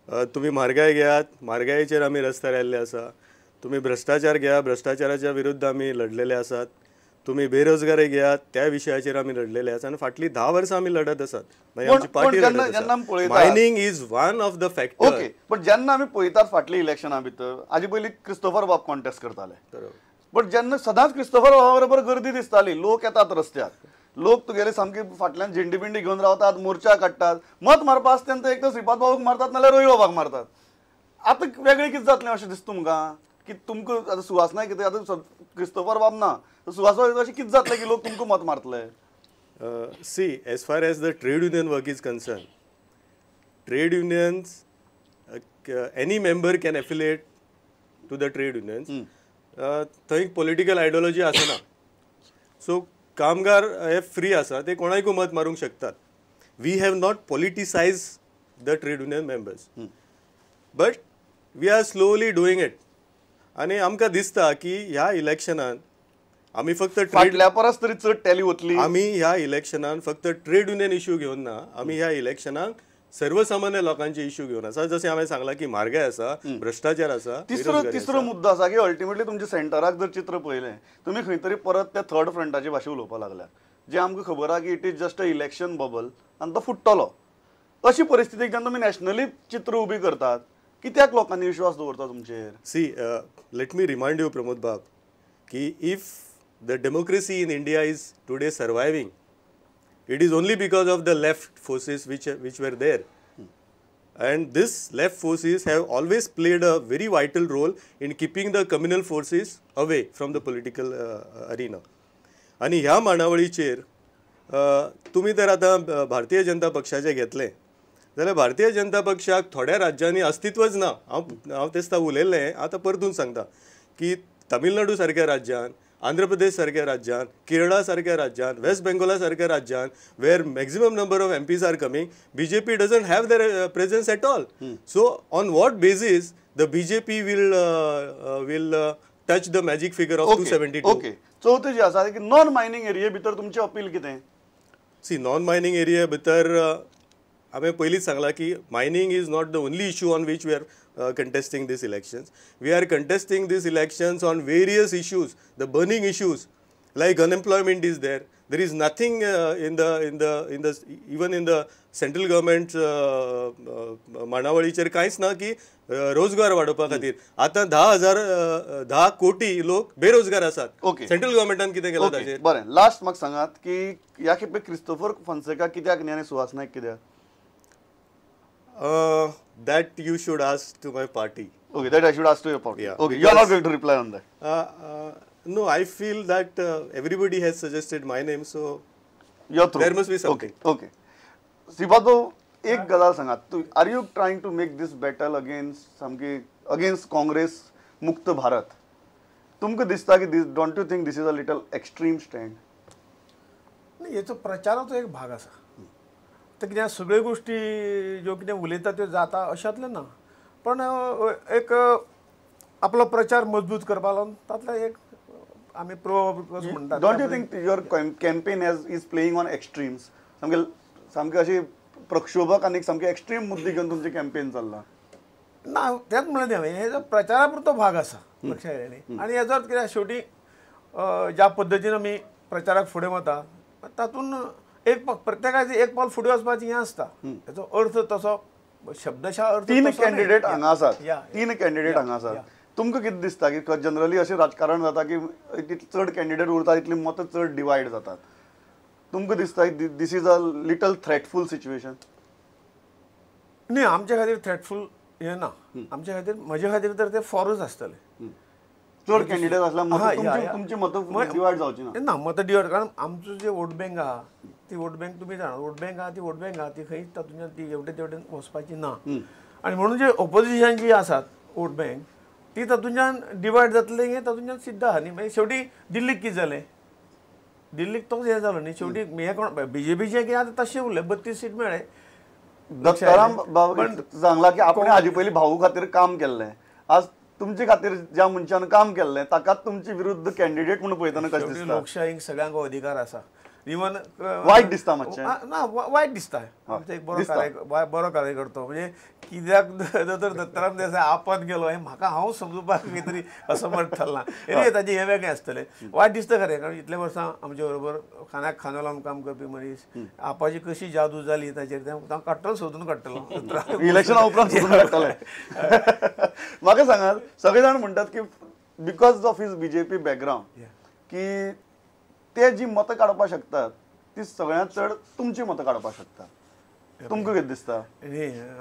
तुमी म्हारगाय घेयात, म्हारगायेचेर आमी रस्त्यार आयिल्ले आसा. तुमी भ्रश्टाचार घेया, भ्रश्टाचाराच्या विरुद्ध आमी लढलेले आसात. तुमी बेरोजगारी घेयात, त्या विशयाचेर आमी लढलेले आसा आनी फाटलीं 10 वर्सां आमी लढत आसात. मागीर आमची पार्टी लढत आसा. Mining is one of the factor. Okay, पण जेन्ना आमी पळयतात फाटल्या इलेक्शना भितर हाजे पयलीं क्रिस्तोफर बाब कॉन्टेस्ट करताले, बट जेन्ना सदांच क्रिस्तोफर बाबा बरोबर गर्दी दिसताली, लोक येतात रस्त्यार, लोक तुगेले सामके फाटल्यान झेंडी बिंडी घेवन रावतात, मोर्चा काडटात, मत मारपा आसता तेन्ना एक तर श्रीपाद बाबूक मारतात नाल्यार रोहित बाबाक मारतात. आतां वेगळें कितें जातलें अशें दिसता तुमकां की तुमकां आतां सुहास नायक कितें आतां क्रिस्तोफर बाब ना, सुहास बाब अशें कितें जातलें की लोक तुमकां मत मारतले? See, as far as the trade union work is concern, trade unions, any member can affiliate to the trade unions. थंय पॉलिटिकल आयडियोलॉजी आसना. सो कामगार हे फ्री आसा, ते कोणाकूय मत मारूंक शकतात. We have not politicise the trade union members, but we are slowly doing it. आनी आमकां दिसता की ह्या इलेक्शनान आमी फक्त फाटल्या परस तरी चड टॅली वतली. आमी ह्या इलेक्शनान फक्त ट्रेड युनियन इश्यू घेवन ना, आमी ह्या इलेक्शनाक सर्वसामान्य लोकांचे इश्यू घेवन आसा. जशें हांवें सांगलां की म्हारगाय आसा, भ्रश्टाचार आसा. तिसरो मुद्दो आसा की अल्टिमेटली तुमच्या सेंटराक जर चित्र पळयलें तुमी खंय तरी परत त्या थर्ड फ्रंटाची भाशा उलोवपाक लागल्या, जे आमकां खबर आहा की it is just a election bubble आनी तो फुट्टलो. अशी परिस्थितीक जेन्ना तुमी नॅशनली चित्र उबी करतात, कित्याक लोकांनी विश्वास दवरता तुमचेर? See, let me remind you Pramod बाब की if the democracy in India is today surviving, it is only because of the left forces which were there. And this left forces have always played a very vital role in keeping the communal forces away from the political arena. आनी ह्या मांडावळीचेर तुमी तर आतां भारतीय जनता पक्षाचें घेतलें जाल्यार भारतीय जनता पक्षाक थोड्या राज्यांनी अस्तित्वच ना. हांव तेस्ता उलयल्लें, आतां परतून सांगता की तमिळनाडू सारक्या राज्यान, आंध्र प्रदेश सारक्या राज्यान, केरळा सारक्या राज्यान, वेस्ट बेंगोला सारक्या राज्यान, where maximum number of MPs are coming, BJP doesn't have their presence at all. So on what basis the BJP will touch the magic figure of 272? Okay, चवथें जें आसा की नॉन मायनींग एरिये भितर तुमची अपील कितें? सी, नॉन मायनींग एरिये भितर हांवें पयलींच सांगलां की mining is not the only issue on which we are contesting these elections. We are contesting these elections on various issues, the burning issues like unemployment is there. There is nothing in the even in the central government मांडावळीचेर कांयच ना की रोजगार वाडोवपा खातीर. आतां 10 कोटी लोक बेरोजगार आसात. सेंट्रल गव्हर्मेंटान कितें केलां ताचेर? बरें, लास्ट म्हाका सांगात की ह्या खेपे क्रिस्तोफर फोन्सेका कित्याक न्ही आनी सुहास नायक कित्याक? That you should ask to my party. Okay, that I should ask to your party. Yeah, okay, you are not going to reply on that. No, I feel that everybody has suggested my name, so you're through. There must be something. Okay, okay. Shripad भाऊ, एक गजाल सांगात, तूं are you trying to make this battle against सामकी against Congress मुक्त भारत? तुमकां दिसता की this, don't you think this is a little extreme stand? न्ही, हेचो प्रचाराचो एक भाग आसा. आतां कितें सगळ्यो गोश्टी ज्यो कितें उलयता त्यो जाता अशांतलें ना, पण एक आपलो प्रचार मजबूत करपा लागून तातलो एक आमी प्रो म्हणटात. Don't you think your campaign is playing on extremes? सामके सामके अशी प्रक्षोभक आनी सामके एक्स्ट्रीम मुद्दे घेवन तुमचें कॅम्पेन चल्लां? ना, तेंच म्हणलें हांवें, हेजो प्रचारा पुरतो भाग आसा, लक्षात येयलें न्ही. आनी हेजो अर्थ कितें, शेवटी ज्या पद्दतीन आमी प्रचाराक फुडें वता तातूंत एक प्रत्येकाचे एक पावल फुडें वचपाचें हें आसता. हेचो अर्थ तसो शब्दशा अर्थ तीन कॅन्डिडेट हांगा आसात, तीन कॅन्डिडेट हांगा आसात. तुमकां कितें दिसता की जनरली अशें राजकारण जाता की चड कॅन्डिडेट उरता तितली मतां चड डिवायड जातात, तुमकां दिसता this is a little threatful situation? न्ही, आमच्या खातीर थ्रेटफूल हें ना. आमच्या खातीर, म्हजे खातीर तर ते फॉरच आसतले. चड कॅन्डिडेट आसल्यार तुमची मतां डिवायड जावची ना? ना, मतां डिवायड, कारण आमचो जे वोट बँक आहा ती वोट बँक तुमी जाणा, वोट बँक आहा ती वोट बँक आहा ती खंय तातूंतल्यान ती हेवटेन तेवटेन वचपाची ना. आनी म्हणून जे ओपोजिशन जी आसात वोट बँक ती तातूंतल्यान डिवायड जातलें हें तातूंतल्यान सिद्ध आहा न्ही. मागीर शेवटी दिल्लीक कितें जालें, दिल्लीक तोच हें जालो न्ही. शेवटी हें कोण बीजेपीचें कितें आतां तशें उरलें, 32 सीट मेळ्ळे. दत्ताराम सांगला की आपणे हाजे पयलीं भाऊ खातीर काम केल्लें, आज तुमचे खातीर ज्या मनशान काम केल्लें ताकाच तुमचे विरुद्ध कॅन्डिडेट म्हणून पळयतना कशें दिसता? लोकशाहीक सगळ्यांक अधिकार आसा. इवन वायट दिसता मातशें ना वायट दिसता आमचो एक बरो बरो कार्यकर्तो म्हणजे कित्याक दोतोर दत्ताराम देसाय आपत गेलो हें म्हाका हांव समजुपाक खंय तरी असमर्थ थारलां. एनीवे ताजें हें वेगळें आसतलें. वायट दिसता खरें कारण इतले वर्सां आमचे बरोबर खांद्याक खांदो लावन काम करपी मनीस आपाची कशी जादू जाली ताचेर तें हांव काडटलो सोदून काडटलो इलेक्शना उपरांत सोदून काडटले. म्हाका सांगात सगळे जाण म्हणटात की because of his BJP background की ते जी मतां काडपाक शकतात ती सगळ्यांत चड तुमची मतां काडपाक शकतात. तुमकां कितें दिसता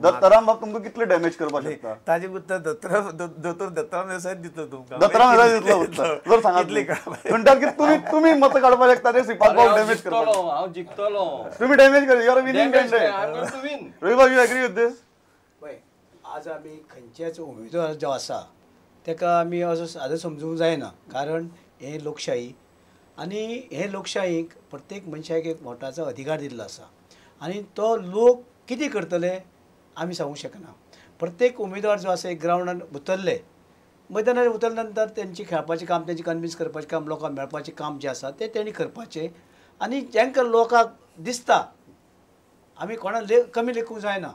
दत्ताराम बाब तुमकां कितले डॅमेज करपाक शकता? ताजें उत्तर दोतोर दत्ताराम देसाय दितलो तुमकां. दत्ताराम देसाय दितलो उत्तर जर सांगात म्हणटात की तुमी तुमी मतां काडपाक शकता ते श्रीपाद बाब डॅमेज करपाक. हांव जिखतलो तुमी डॅमेज कर. You are winning candidate. Ravi Bab you agree with this? पळय आज आमी खंयच्याच उमेदवार जो आसा ताका आमी असो सादो समजूंक जायना कारण हें लोकशाही आनी हे लोकशाहीक प्रत्येक मनशाक एक वोटाचो अधिकार दिल्लो आसा आनी तो लोक कितें करतले आमी सांगूंक शकना. प्रत्येक उमेदवार जो आसा एक ग्रावंडान उतरले मैदानार उतरले नंतर तेंची खेळपाचें काम तेंची कन्विन्स करपाचें काम लोकांक मेळपाचें काम जें आसा तें तेणी करपाचें आनी जांकां लोकांक दिसता आमी कोणाक कमी लेखूंक जायना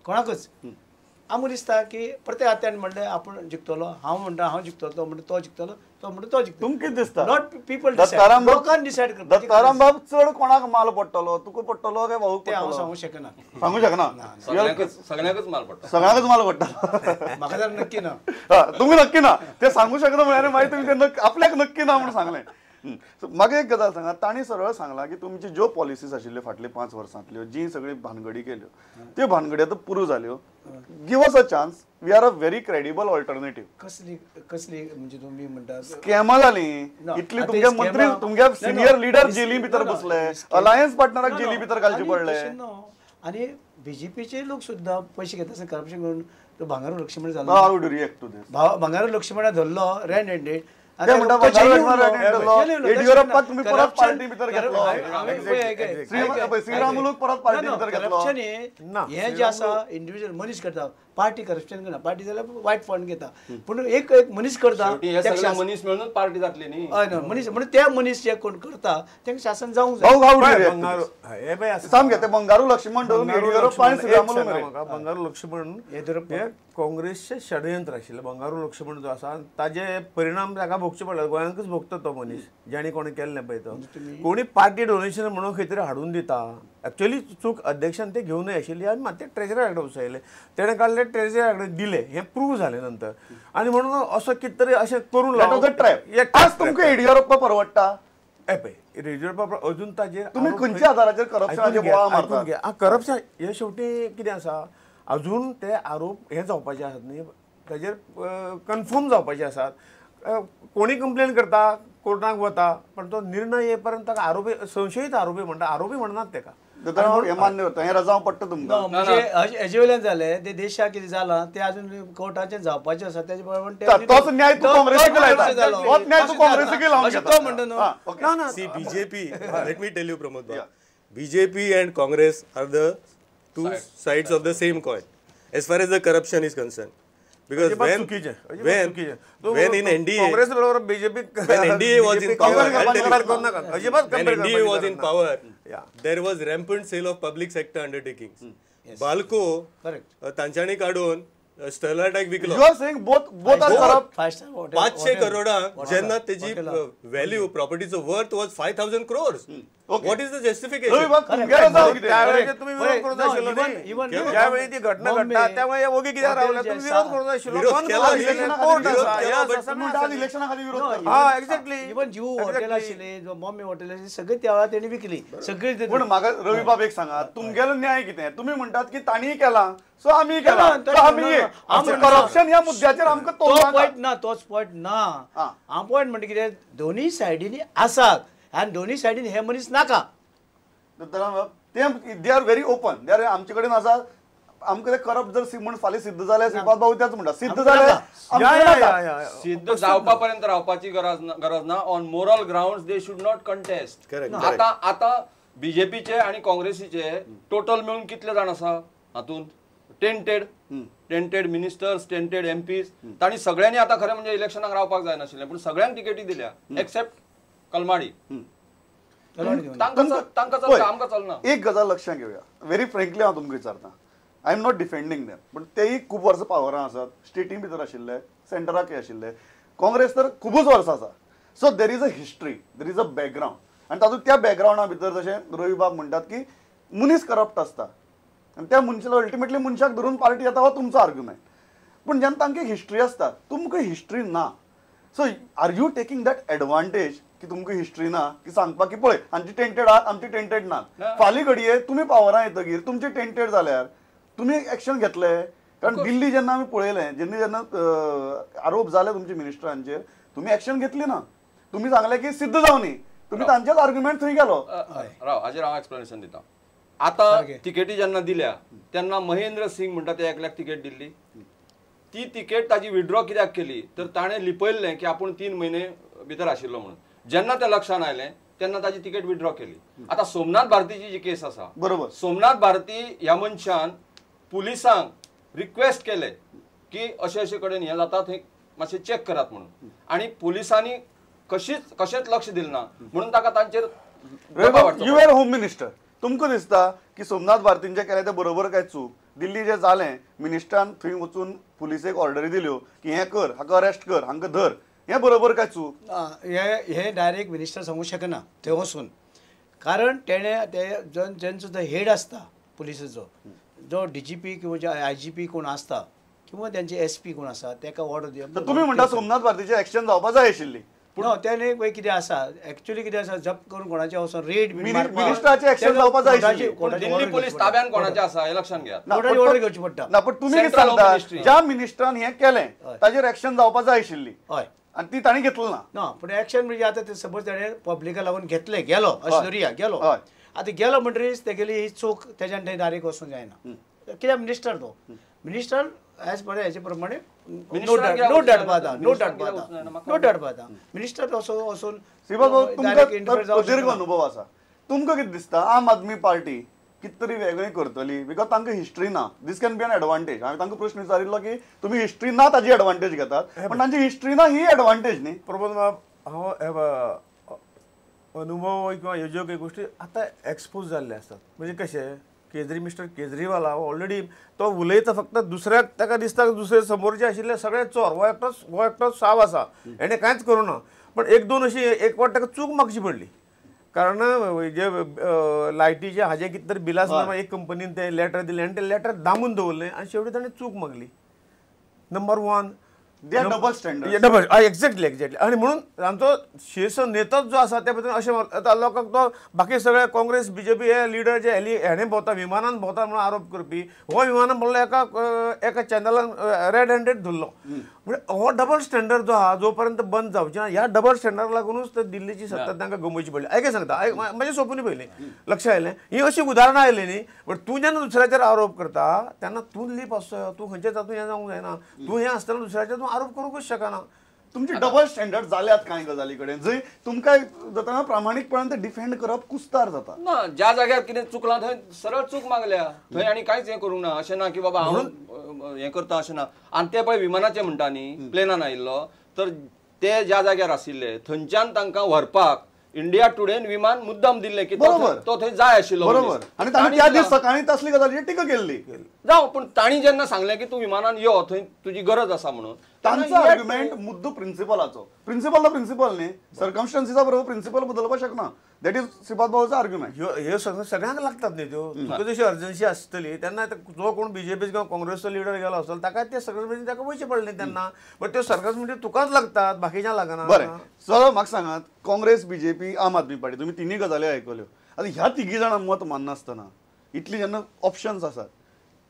कोणाकच. आमकां दिसता की प्रत्येक आत्यान म्हणलें आपूण जिखतलो हांव म्हणटा हांव जिखतलो तो म्हणटा तो जिखतलो तो म्हणटा तो जिखतलो. तुमकां कितें दिसता? Not people decide लोकांनी डिसायड करता. दत्ताराम बाब चड कोणाक माल पडटलो तुका पडटलो काय भाऊक तें हांव सांगूंक शकना. सांगूंक शकना. सगळ्यांकच माल पडटा. सगळ्यांकच माल पडटलो म्हाका तर नक्की ना. तुमकां नक्की ना ते सांगूंक शकना म्हळ्यार मागीर तुमी ते आपल्याक नक्की ना म्हूण सांगलें. म्हाका एक गजाल सांगा तांणी सरळ सांगलां की तुमची ज्यो पॉलिसीज आशिल्ल्यो फाटले 5 वर्सांतल्यो जी सगळी भानगडी केल्यो त्यो भानगडी आतां पुरो जाल्यो. Give us a chance, we are a very credible alternative. कसली कसली म्हणजे तुम्ही म्हणता स्कॅमां जाली इतली तुमगे मंत्री तुमगे सिनियर लिडर जेली भितर बसले अलायन्स पार्टनराक जेली भितर घालचे पडले आनी बीजेपीचे लोक सुद्दां पयशे घेता आसतना करप्शन करून तो भांगारू लक्ष्मण जालो. How would you react to this? Bangaru Laxman धरलो रेड हँडेड. हे जे आसा इंडिव्हिज्युअल मनीस करता पार्टी करप्शन करना पार्टी जाल्यार वायट फंड घेता पूण एक एक मनीस करता मनीस मेळून पार्टी जातली न्ही. हय न्हय मनीस म्हणून ते मनीस जे कोण करता तांकां शासन जावंक जाय. सामकें ते बंगारू लक्ष्मण बंगारू लक्ष्मण हे काँग्रेसचें षडयंत्र आशिल्लें. बंगारू लक्ष्मण जो आसा ताजे परिणाम ताका भोगचे पडले गोंयांकच भोगता तो मनीस ज्याणी कोणें केल्लें पळय तो कोणी पार्टी डोनेशन म्हणून खंय तरी हाडून दिता. एक्चुअली चूक अध्यक्षान ते घेवन आशिल्ली आनी मात ते ट्रेजरा कडेन वसयले तेणें काडले ट्रेजरा कडेन दिले हें प्रूव जालें नंतर आनी म्हणून असो कितें तरी अशें करून आज तुमकां येडियुरप्पा परवडटा? पळय येडियुरप्पा अजून ताजेर तुमी खंयच्या आधाराचेर करप्शनाचेर बोवाळ मारता? करप्शन हे शेवटी कितें आसा अजून ते आरोप हे जावपाचे आसात न्ही ताजेर कन्फर्म जावपाचे आसात. कोणी कंप्लेन करता कोर्टाक वता पण तो निर्णय ये पर्यंत ताका आरोपी संशयीत आरोपी म्हणटा आरोपी म्हणनात ताका. हे मान्य करता हें रजांव पडटा तुमकां? म्हणजे हेजे वयल्यान जालें ते देशाक कितें जालां तें अजून कोर्टाचें जावपाचें आसा तेजे प्रमाण तोच न्याय तूं काँग्रेसीक लायता. तोच न्याय तूं काँग्रेसीक लावन तो म्हणटा न्हू. See BJP let me tell you Pramod Bab BJP and Congress are the two sides of the same coin as far as the corruption is concerned. Because when in NDA Congress बरोबर BJP when NDA was in power, when NDA was in power, there was rampant sale of public sector undertakings. Balco तांच्यानी काडून स्टर्लाटाक विकलो. You are saying both are corrupt. 500 करोडांक जेन्ना तेजी value प्रॉपर्टीचो worth was 5000 crores. What is the justification? ज्यावेळी ती घटना घडटा त्यावेळी ओगी कित्याक रावले तुमी विरोध करूंक जाय आशिल्लो. एक्झॅक्टली. इवन जीव हॉटेल आशिल्ले बॉम्बे हॉटेल आशिल्ले सगळे त्या वेळार तेणी विकली सगळी. पूण म्हाका रवी बाब एक सांगा तुमगेलो न्याय कितें? तुमी म्हणटात की तांणी केला सो आमी केला करप्शन ह्या मुद्द्याचेर आमकां तो पॉयंट ना तोच पॉयंट ना. हांव पॉयंट म्हणटा कितें दोनूय सायडींनी आसात आनी दोनूय सायडीन हे मनीस नाका. ते they are very open they are आमचे कडेन आसा आमकां ते करप्ट जर म्हूण फाल्यां सिद्ध जाल्यार श्रीपाद बाबू तेच म्हणटा सिद्ध जाल्यार सिद्ध जावपा पर्यंत रावपाची गरज ना. On moral ground they should not contest. आतां आतां बीजेपीचे आनी काँग्रेसीचे टोटल मेळून कितले जाण आसा हातूंत? Tainted tainted ministers tainted MPs तांणी सगळ्यांनी आतां खरें म्हणजे इलेक्शनाक रावपाक जायनाशिल्लें पूण सगळ्यांक तिकेटी दिल्या एक्सेप्ट कलमाडी. तांकां चलना. एक गजाल लक्षात घेवया, व्हेरी फ्रेंकली हांव तुमकां विचारता, I am not defending them, पण तेय खूब वर्सां पावरां आसात, स्टेटी भितर आशिल्ले, सेंटराकय आशिल्ले, काँग्रेस तर खुबूच वर्सां आसा. So there is a history, there is a background, आनी तातूंत त्या बॅकग्रावंडा भितर जशें रवी बाब म्हणटात की मनीस करप्ट आसता आनी त्या मनशाक अल्टिमेटली मनशाक धरून पार्टी येता हो तुमचो आर्ग्युमेंट. पूण जेन्ना तांकां हिस्ट्री आसता, तुमकां हिस्ट्री ना. So are you taking that advantage की तुमकां हिस्ट्री ना की सांगपाक की पळय आमची टेंटेड आहात, आमची टेंटेड ना, फाल्यां घडये तुमी पावरां येतगीर तुमची टेंटेड जाल्यार तुमी एक्शन घेतले? कारण दिल्ली जेन्ना आमी पळयलें, जेन्ना जेन्ना आरोप जाले तुमच्या मिनिस्टरांचेर, तुमी एक्शन घेतली ना, तुमी सांगलें की सिद्ध जावनी, तुमी तांचेच आर्ग्युमेंट थंय गेलो. राव, हाजेर हांव एक्सप्लेनेशन दिता. आतां तिकेटी जेन्ना दिल्या तेन्ना महेंद्र सिंग म्हणटा ते एकल्याक तिकेट दिल्ली, ती तिकेट ताजी विड्रॉ कित्याक केली तर ताणें लिपयल्लें की आपूण 3 म्हयने भितर आशिल्लो म्हणून. जेन्ना तें लक्षान आयलें तेन्ना ताजी तिकेट विड्रॉ केली. आतां सोमनाथ भारतीची जी केस आसा, बरोबर, सोमनाथ भारती ह्या मनशान पुलिसांक रिक्वेस्ट केले की अशे अशे कडेन हें जाता थंय मातशें चॅक करात म्हणून, आनी पुलिसांनी कशीच कशेंच लक्ष दिलें ना म्हणून ताका तांचेर. You are home minister, तुमकां दिसता की सोमनाथ भारतीन जें केलें तें बरोबर काय चूक? दिल्ली जें जालें, मिनिस्टरान थंय वचून पुलिसेक ऑर्डरी दिल्यो की हें कर, हाका अरेस्ट कर, हांकां धर, हें बरोबर काय चूक? हे डायरेक्ट मिनिस्टर सांगूंक शकना थंय वचून, कारण तेणें ते जेंचो जो हेड आसता पुलिसेचो, जो डीजीपी किंवा जे आयजीपी कोण आसता किंवा त्यांचे एसपी कोण आसा तेका ऑर्डर दिवप. तुमी म्हणटा सोमनाथ भारतीचें एक्शन जावपा जाय आशिल्ली. ना, तेणे पळय कितें आसा एक्चुअली, कितें आसा जप्त करून कोणाचें वचोन रेड मिनिस्टराचें एक्शन जावपा जाय आशिल्ली. दिल्ली पोलीस ताब्यान कोणाचें आसा हें लक्षांत घेयात, कोणाची ऑर्डर घेवची पडटा. ना, पण तुमी कितें सांगता, ज्या मिनिस्टरान हें केलें ताजेर एक्शन जावपा जाय आशिल्ली, हय, आनी ती ताणें घेतली ना. ना, पूण एक्शन म्हणजे आतां ते सपोज ताणें पब्लिका लागून घेतलें, गेलो अशें धरुया, गेलो आतां गेलो म्हणटरीच तेगेली ही चूक तेज्यान थंय डायरेक्ट वचूंक जायना, कित्याक मिनिस्टर तो, मिनिस्टर एज पर हेजे प्रमाणे नोट धाडपा जाता, नोट धाडपा जाता, नोट धाडपा जाता. मिनिस्टर असो वचून तुमकां अनुभव आसा, तुमकां कितें दिसता आम आदमी पार्टी कितें तरी वेगळें करतली? Because तांकां हिस्ट्री ना, this can be an advantage. हांवें तांकां प्रश्न विचारिल्लो की तुमी हिस्ट्री ना ताजी एडवांटेज घेतात, पण तांची हिस्ट्री ना ही एडवांटेज न्ही. प्रमोद बाब, हांव अनुभव किंवा ह्यो ज्यो काही गोष्टी आतां एक्सपोज जाल्ले आसतात, म्हणजे कशें केजरी, मिस्टर केजरीवाल ऑलरेडी तो उलयता, फक्त दुसऱ्याक ताका दिसता दुसरे समोर जे आशिल्ले सगळे चोर, हो एकटोच, हो एकटोच साव आसा, हेणें कांयच करूं ना. पण एक दोन अशी एक वाट ताका चूक मागची पडली, कारण जे लायटीचे हाजे कितें तरी बिलां आसतना एक कंपनीन ते लेटर दिलें आनी ते लेटर दामून दवरलें आनी शेवटी ताणें चूक मागली. Number one, double standard, double, exactly exactly. आनी म्हणून आमचो शीर्ष नेतोच जो आसा त्या बद्दल अशें आतां लोकांक तो बाकी सगळे काँग्रेस बीजेपी हे लिडर जे हेणें भोंवता, विमानान भोंवता म्हणून आरोप करपी, हो विमानान भोंवलो एका एका चॅनलान रेड हँडेड धरलो. म्हणजे हो डबल स्टँडर्ड जो आहा जो पर्यंत बंद जावचे ना, ह्या डबल स्टँडर्डाक लागूनच ते दिल्लीची सत्ता तांकां गमोवची पडली. आयक सांगता, आयक म्हाजें सोंपून पयलीं लक्ष आयलें, ही अशी उदाहरणां आयलीं न्ही. बट तूं जेन्ना दुसऱ्याचेर आरोप करता तेन्ना तूं लीप आसता, तूं खंयच्या तातूंत हें जावंक जायना, तूं हें आसतना दुसऱ्याचेर तूं आरोप करूंकच शकना. तुमची डबल स्टँडर्ड जाल्यात कांय गजाली कडेन, जंय तुमकां जाता प्रामाणीकपणान ते डिफेंड करप कुस्तार जाता. ना, ज्या जाग्यार कितें चुकलां थंय सरळ चूक मागल्या, थंय आनी कांयच हें करूंक ना, अशें ना की बाबा हांव हें करता अशें ना. आनी ते पळय विमानाचें म्हणटा न्ही, प्लेनान आयिल्लो, तर ते ज्या जाग्यार आशिल्ले थंयच्यान तांकां व्हरपाक इंडिया टुडेन विमान मुद्दाम दिल्लें की तो थंय जाय आशिल्लो, बरोबर. आनी तांणी त्या दीस सकाळीं तसली गजालीचेर टिका केल्ली. जावं, पूण तांणी जेन्ना सांगलें की तूं विमानान यो, थंय तुजी गरज आसा म्हणून, तांचो आर्ग्युमेंट मुद्दो प्रिन्सिपलाचो, प्रिन्सिपल तो प्रिन्सिपल न्ही, सर्कमस्टन्सीसा बरोबर प्रिन्सिपल बदलपाक शकना. That is Shripad भाऊचो आर्ग्युमेंट. ह्यो सगळ्यांक लागतात न्ही त्यो, तुका जशी अर्जन्सी आसतली तेन्ना जो कोण बीजेपी किंवा काँग्रेसचो लिडर गेलो आसतलो ताका ते सर्कमस्टन्सी ताका वयचें पडलें तेन्ना, बट त्यो सर्कमस्टन्सी तुकाच लागतात, बाकीच्यांक लागना. बरें, सो म्हाका सांगात, काँग्रेस, बीजेपी, आम आदमी पार्टी, तुमी तिनूय गजाली आयकल्यो. आतां ह्या तिगी जाणां मत माननासतना इतली जेन्ना ऑप्शन्स आसात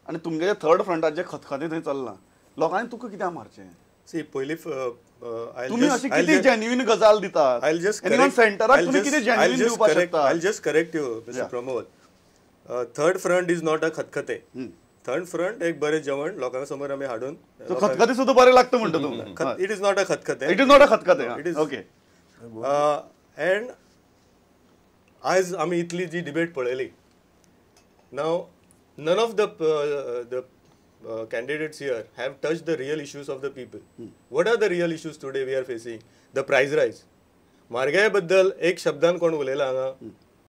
आनी तुमगेले थर्ड फ्रंटाचे खतखतें थंय चल्लां, लोकांनी तुका कित्याक मारचें? सी, पयलीं तुम्ही अशी किती जेन्युइन गजाल दितात, सेंटराक तुम्ही किती जेन्युइन दिवपाक शकता. I just correct you mister Pramod, third front is not a खतखते. Third front एक बरें जेवण लोकां समोर आमी हाडून, खतखते सुद्दां बरें लागता म्हणटा तूं. It is not a खतखते, it is not a खतखते, it is okay. And आयज आमी इतली जी डिबेट पळयली, now none of the candidates here have touched the real issues of the people. What are the real issues today we are facing? The price rise. म्हारगाये बद्दल एक शब्दान कोण उलयला हांगा?